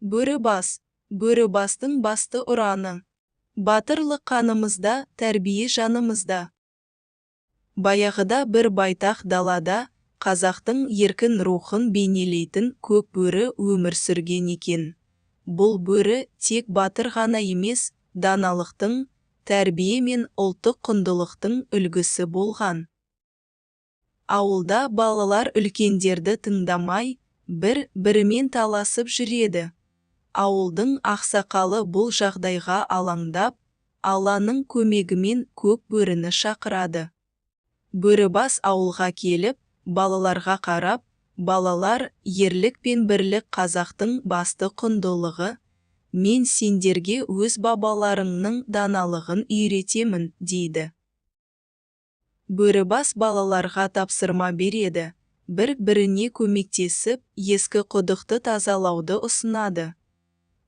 Бөрібас. Бөрібастың басты ұраны: «Батырлық қанымызда, тәрбие жанымызда». Баяғыда бір байтақ далада қазақтың еркін рухын бейнелейтін көк бөрі өмір сүрген екен. Бұл бөрі тек батыр ғана емес, даналықтың, тәрбие мен ұлттық құндылықтың үлгісі болған. Ауылда балалар үлкендерді тыңдамай, бір-бірімен таласып жүреді. Ауылдың ақсақалы бұл жағдайға алаңдап, Алланың көмегімен көк бөріні шақырады. Бөрібас ауылға келіп, балаларға қарап: «Балалар, ерлік пен бірлік — қазақтың басты құндылығы. Мен сендерге өз бабаларыңның даналығын үйретемін», — дейді. Бөрібас балаларға тапсырма береді: бір-біріне көмектесіп, ескі құдықты тазалауды ұсынады.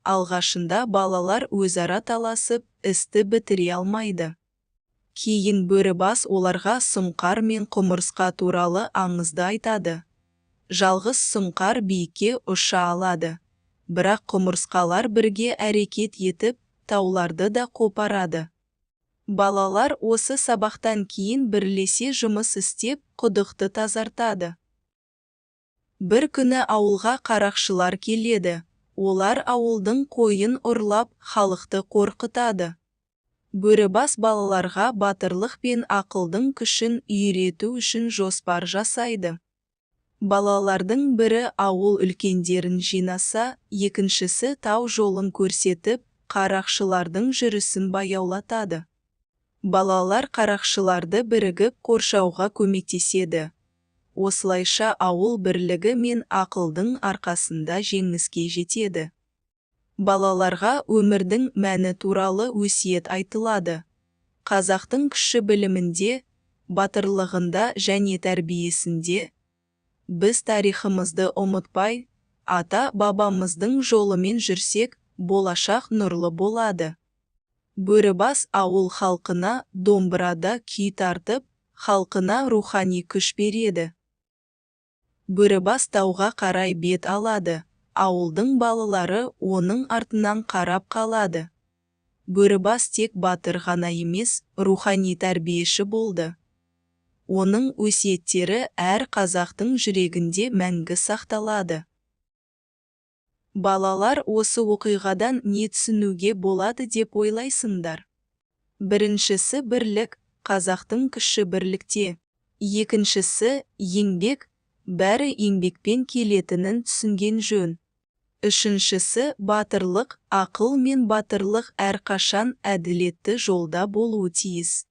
Алғашында балалар өзара таласып, істі бітіре алмайды. Кейін Бөрібас оларға сұңқар мен құмырсқа туралы аңызды айтады. Жалғыз сұңқар биікке ұша алады, бірақ құмырсқалар бірге әрекет етіп, тауларды да қопарады. Балалар осы сабақтан кейін бірлесе жұмыс істеп, құдықты тазартады. Бір күні ауылға қарақшылар келеді. Олар ауылдың қойын ұрлап, халықты қорқытады. Бөрібас балаларға батырлық пен ақылдың күшін үйрету үшін жоспар жасайды. Балалардың бірі ауыл үлкендерін жинаса, екіншісі тау жолын көрсетіп, қарақшылардың жүрісін баяулатады. Балалар қарақшыларды бірігіп қоршауға көмектеседі. Осылайша ауыл бірлігі мен ақылдың арқасында жеңіске жетеді. Балаларға өмірдің мәні туралы өсиет айтылады: Қазақтың күші білімінде, батырлығында және тәрбиесінде. Біз тарихымызды ұмытпай, ата-бабамыздың жолымен жүрсек, болашақ нұрлы болады. Бөрібас ауыл халқына домбырада күй тартып, халқына рухани күш береді. Бөрібас тауға қарай бет алады, ауылдың балалары оның артынан қарап қалады. Бөрібас тек батыр ғана емес, рухани тәрбиеші болды. Оның өсиеттері әр қазақтың жүрегінде мәңгі сақталады. Балалар, осы оқиғадан не түсінуге болады деп ойлайсыңдар? Біріншісі — бірлік, қазақтың күші бірлікте. Екіншісі — еңбек, бәрі еңбекпен келетінін түсінген жөн. Үшіншісі — батырлық, ақыл мен батырлық әрқашан әділетті жолда болуы тиіс.